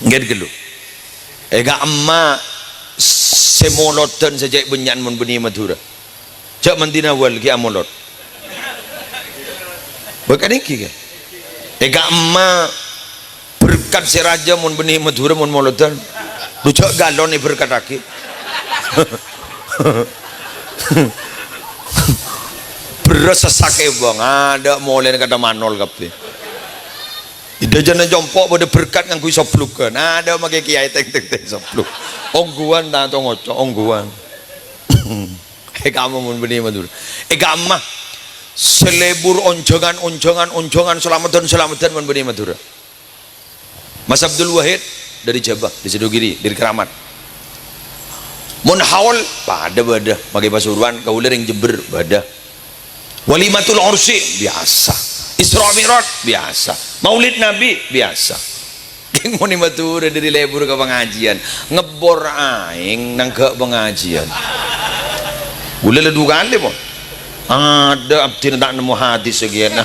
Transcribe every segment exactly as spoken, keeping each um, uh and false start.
Èngghi ghâllu. È ka'emma sè molodhân sè cè' bânnya'an mon bânnè Madhurâ. Jhâ' mandina wal ghi' amolod. Bâkal èngghi, kan? È ka'emma berkat sè rajâ mon bânnè Madhurâ mon molodhân. Dhu jhâ' galon èberkadhâghi. Bherrâs sè sakè' bâng, adâ' molèna kadhâ' manol kabbhi. È dhâjâna compo' bâdâ berkat ngangghuy soblugân. Adâ' makè kèyaè teng-teng teng sobluk. Ongghuwân ta' tao ngoco', ongghuwân. È ka'emma mon bânnè Madhurâ. È ka'emma sè lebur onjhângan, onjhângan, onjhângan, salameddhân, salameddhân mon bânnè Madhurâ. Mas Abdul Wahid dâri Jhâbâ, dâri Sidogiri, dâri Keramat. Mon haul, padâ bâdâ. Makè Pasuruan, kaulâ rèng Jember, bâdâ. Walimatul Ursi, biyasa. Isra Mi'raj, biyasa. Maulid Nabi, biyasa. Kèng mon è Madhurâ dâri lebur ka pangajiân, ngebbor aèng nangghâ' pangajiân. Ghulâ la du kalè, pon. Adâ' abdhina ta' nemmo hadis saghiyâna.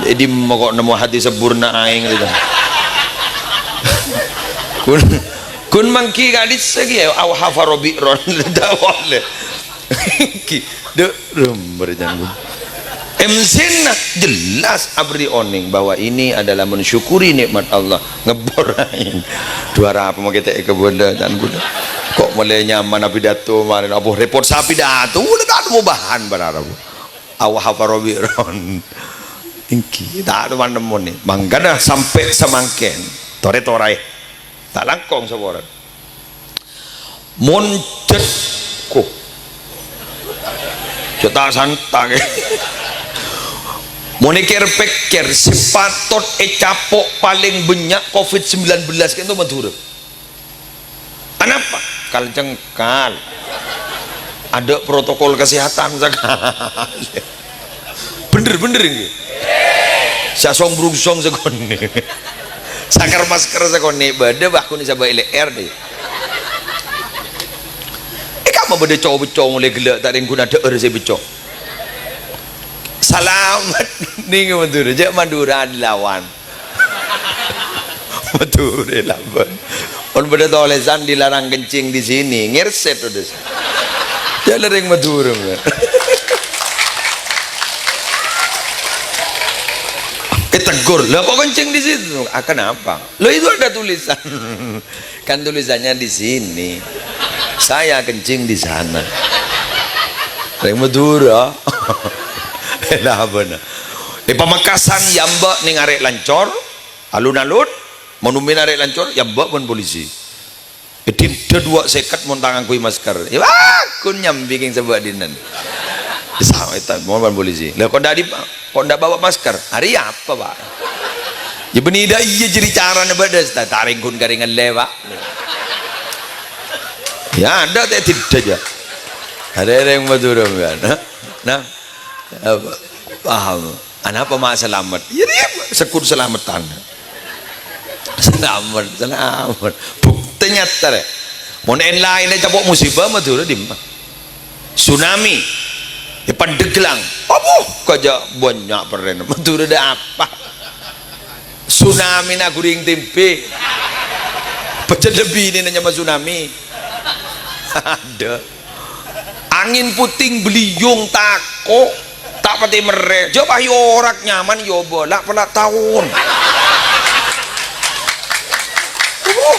È dimma kok nemmo hadis sebbhurna aèng, gitu. Ghun, ghun mangghi ka'dissa' ghi' ya, au hafara bi'ron. Ta' polè. Ghi, dhu, rember janggu. M C-na jelas abri onèng bahwa ini adalah mensyukuri nikmat Allah. Ngebbor aèng. Dhu arapa makè ta' èkabâlâ, can ghulâ. Kok molaè nyaman apidato marèn, apa repot sapidato, ghulâ ta' nemmo bahan para rabu. Au hafara bi'ron. Èngghi, ta' nemmo-nemmo nè. Mangkana sampè' samangkèn, torè-torè. Ta' langkong saporana. Mon jhât, ko. Jhât ta' santa, kè. Mon èkèr-pèkkèr, sè patot ècapo' palèng bânnya' covid sembilan belas kènto Madhurâ. Anapa? Kal-cengkal. Adâ' protokol kesehatan sakalè. Bhender-bhender èngghi. Sasong-brungsong sakonè'. Sakar-masker sakonè' bâdâ, bâh, konè' sabâ' è lè'èr, dhi. È ka'emma bâdâ co-becco molaè ghellâ' ta' rèng ghun adhâ'âr sè becco. Salamet nèng Madhurâ, jhâ' Madhurâ dilawan. Madhurâ laban. Mon bâdâ tolèsan dilarang kencing di sini, ngèrset udah. Jhâ' la rèng Madhurâ, kan. Ètegghur, "Lah kok kencing di situ?" "Ah, kenapa?" "Loh, itu ada tulisan." "Kan tulisannya di sini. Saya kencing di sana." Rèng Madhurâ. Lah, bâna. È Pamekasan, yâ, Mbak, nèng arè' lancor. Alun-alun, mon ummina arè' lancor, yâ mbâ' bân polisi. È dinna' duwâ' sèket mon ta' ngangghuy masker. Yâ, wah, ghun nyambi kèng sabâ' dinna'. Sawetan, mon bân polisi. Lah, kok ndak di, kok ndak bawa masker? Arèya apa, Pak? Yâ, bânnè dâ' iyâ jârèya carana bâdâ, ta-, tarèng ghun karèng ellè, Pak. Yâ, adâ' ta' dinna', yâ. Arèya rèng Madhurâ, kan? Nah, apa? Paham. Anapa ma' salamet? Yâ, rèya, sekur salameddhân. Salamet, salamet. Bhuktè nyata, rè. Mon èn-laèn ècapo' musibâ, Madhurâ dimma? Tsunami. È Pandeglang. Abbhu, kajâ' bânnya' perrèna. Madhurâ dâ' apa? Tsunami na' ghuring tèmbhâng. Pajhât lebbi nèna nyama tsunami. Adâ'. Angèn puting beliung tako', ta' patè merrè. Jhâ' pas èorak nyaman, yâ bâ', la'-pala' taon. Uh.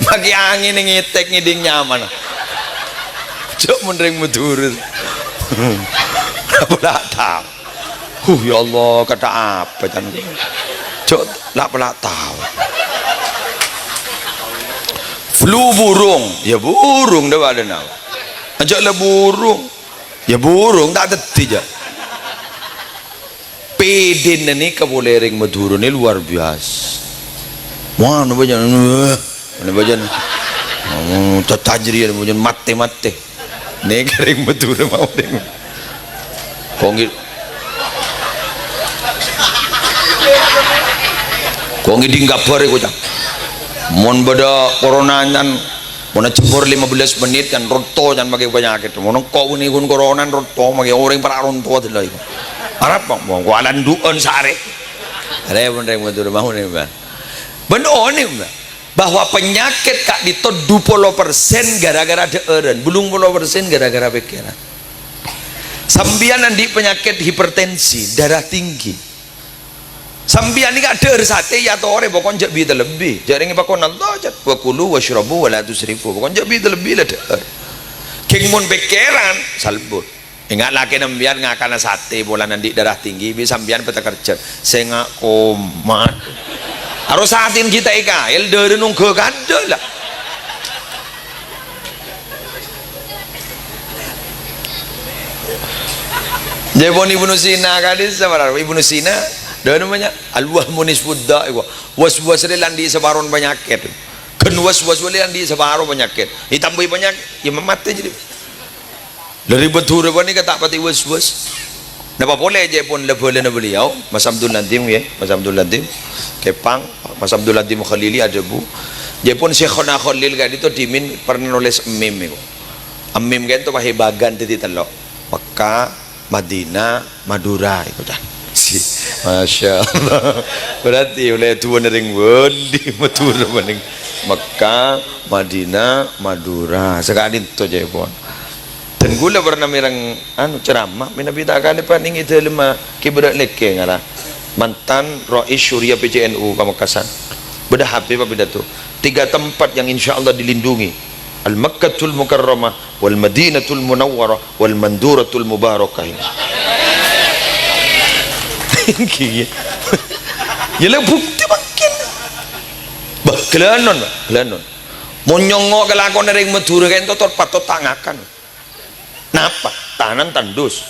Makè angèn ngètèk ngèdhing nyaman. Jhâ' mon rèng Madhurâ. La'-pala' taon. Huh, ya Allah, kata apa, can? Jhâ' la'-pala' taon. Flu burung, yâ burung dâ' bâdâna. Ajâ' la burung, yâ burung, ta' dhâddhi, jâ'. Pèdèna nèka polè rèng Madhurâ nè luar biasa. Wah, napa jân? Napa jân? Oh, tatajriya napa jân? Matè-matè. Nèka rèng Madhurâ mawon. Kongè, kongè ding kabhâr èko, Cak. Mon bâdâ corona, can, mon ajembor lima belas menit, can, ronto, can, makè panyakèt. Mon engko' wenè'èpon corona, ronto, makè orèng para' ronto adâlla' èko. Arapa, mongko alandu'an saarè. Arè mon rèng Madhurâ mau nè, Mbah. Bân onèng, Mbah, bahwa penyakit ka'dinto dupolo persen gara-gara dhâ'ârân, bâllung polo persen gara-gara pèkkèran. Sampèyan andi' penyakit hipertensi, darah tinggi. Sampèyan nèka adhâ'âr satè, ya torè, pokok jhâ' bi-talebbi. Jhâ' rèng èpakon Allah, jhât, "Wa kulu wasyrabu wa la tusrifu." Pokok jhâ' bi-talebbi la dhâ'âr. Ghing mon pèkkèran, salbut. Enga' lakèna sampèyan ngakana satè polana andi' darah tinggi, bi' sampèyan pètè kerjhât. Sènga' komat. Aro satèn kita ekaèl, dârâ nongghâ kadâ' la. Jhâ' pon Ibnu Sina kali, sabarâ Ibnu Sina, dâ namanya Al-Wahmu Nisfud Da'i, wa was-was rè la andi' saparon panyakèt. Ghân was-was rè la andi' saparo panyakèt. Ètambâi panyakèt, ya mamatè jadi. Lha rè Madhurâ panèka ta' patè was-was. Napa polè jhâ' pon la bhâlâna beliau, Mas Abdul Ladim, ya, Mas Abdul Ladim. Kepang, Mas Abdul Ladim Khalili adhâbu. Jhâ' pon Syekhona Khalil ka'dinto dhimèn pernah nolès mim iku. Mim ka'dinto pas èbâgân dhâddhi tello'. Mekka, Madinah, Madhurâ iku, cah. Si, Masya Allah. Berarti ollè duwâna rèng bâli Madhurâ panèka. Mekka, Madinah, Madhurâ. Saka'dinto jhâ' pon. Dan kaulâ pernah mèreng, anu, ceramah, mènabi ta' kalèppa nèng è dâlemma Ki Bârâ' Lèkè ngara. Mantan Rais Syuriah P C N U Pamekasan. Bâdâ Habib apidato. Tiga tempat yang insya Allah dilindungi. Al-Makkatul Mukarramah, wal Madinatul Munawwarah, wal Manduratul Mubarakah. Ènggi, ya. Ya, la bukti mangkèn. Bâh, ghâlânon, Bâh, ghâlânon. Mon nyongngo' kalakowanna rèng Madhurâ ka'dinto tor-, patot ta' ngakan. Napa? Tanan tandus.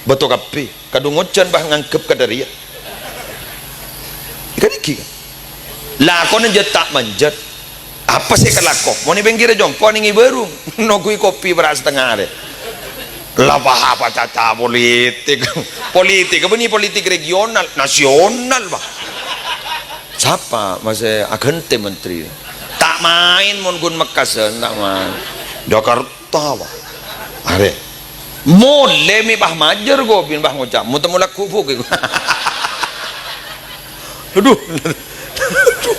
Bâto kabbhi. Kadhung ojhân, Bâh, nganggep kadhâriyâ. Kan ènggi, kan? Lakona jhât ta' manjhât. Apa sè èkalako? Mon è pèngghirrâ compo' nèng è bârung, noghuwi kopi para' satengnga arè. La, Bâh, apa caca politik? Politik, apa nè politik regional, nasional, Bâh. Sapa masè aghântè menteri? Ta' maèn mon ghun Mekkasan, ta' maèn. Jakarta. Tawa. Arè. Molè mè' pas majâr, gobin pas ngoca', "Mo temmo lagghu' buk iku." Aduh. Aduh.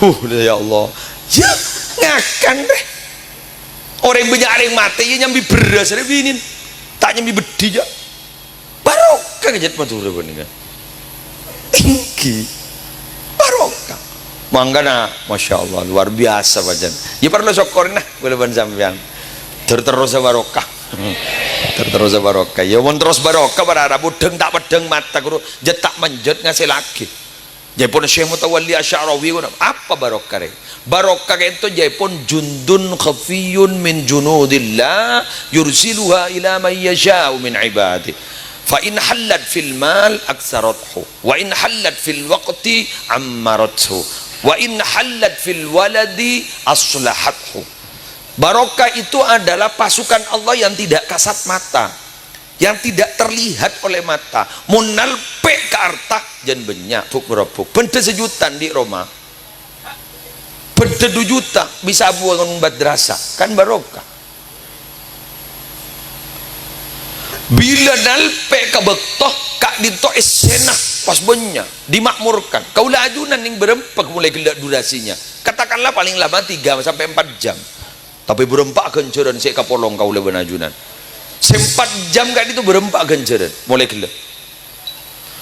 Uh, ya Allah. Ya, ngakan deh. Orèng bânnya' orèng matè, ya nyambi bherrâs arè binèn. Ta' nyambi beddhi, jâ'. Barokah kejhât Madhurâ panèka. Ènggi. Barokah. Mangkana, Masya Allah, luar biasa, pajan. Ya, parlo sokkorè, nah, kaulâ bân sampèyan. Ter-, terros barokah. Ter-, terros barokah. Ya, mon terros barokah, para Arab, udhâng ta' peddhâng mata, guru. Jhât ta' manjhât ngasèllaghi. Jhâ' pon Syekh Mutawalli Asy-Sya'rawi ngono. Apa barokah rè? Barokah ka'dinto jhâ' pon jundun khafiyyun min junudillah yursiluha ila man yasha'u min ibadih. Fa in hallat fil mal aktsarathu, wa in hallat fil waqti ammarathu, wa in hallat fil waladi aslahathu. Barokah itu adalah pasukan Allah yang tidak kasat mata, yang tidak terlihat oleh mata. Mon nalpè' ka arta, jân bânnya', buk-bârâbbuk. Bhândhâ sajuta andi' roma. Bhândhâ du juta bisa abângon madrasah. Kan barokah. Bilâ nalpè' ka bâkto, ka'dinto èssèna pas bânnya', dimakmurkan. Kaulâ ajunan nèng bârâmpa molaè ghellâ' durasinya. Katakanlah paling lama tiga sampai empat jam. Tapè bârâmpa ghânjhârân sè èkapolong kaulâ bân ajunan. Sè empat jam ka'dinto bârâmpa ghânjhârân, molaè ghellâ'.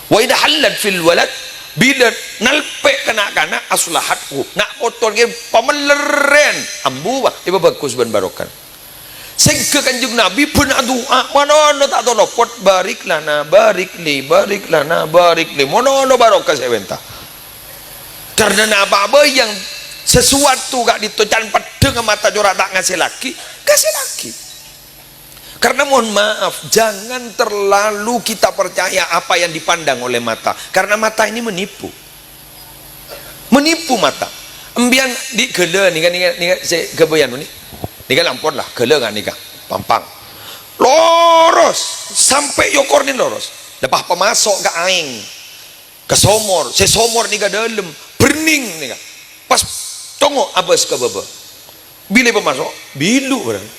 Wa idza hallat fil walad, bilâ nalpè' ka na'-kana' aslahathu. Na' poto rèya pamellerrèn, ambu, Pak, èpabhâghus bân barokah. Sèngghâ Kanjeng Nabi bân adu'a, manono ta' tao lopot, "Barik lana, barik li, barik lana, barik li." Manono barokah sè èpènta. Karna napa bhâi yang sesuatu ka'dinto can peddhâng mata cora' ta' ngasèllaghi, ngasèllaghi. Karena mohon maaf, jangan terlalu kita percaya apa yang dipandang oleh mata. Karena mata ini menipu. Menipu mata. Embiyan di' ghellâ' nèka, nèka, nèka sè ghâbâyân mènè. Nèka lampor la, ghellâ' nga' nèka, pampang. Loros, sampè' yokor nè loros. Lepas pamaso' ka aèng. Ka somor, sè somor nèka dâlem, bhârnèng nèka. Pas congo' abâs ka bâbâ. Bilâ pamaso', bilu' bhârâng.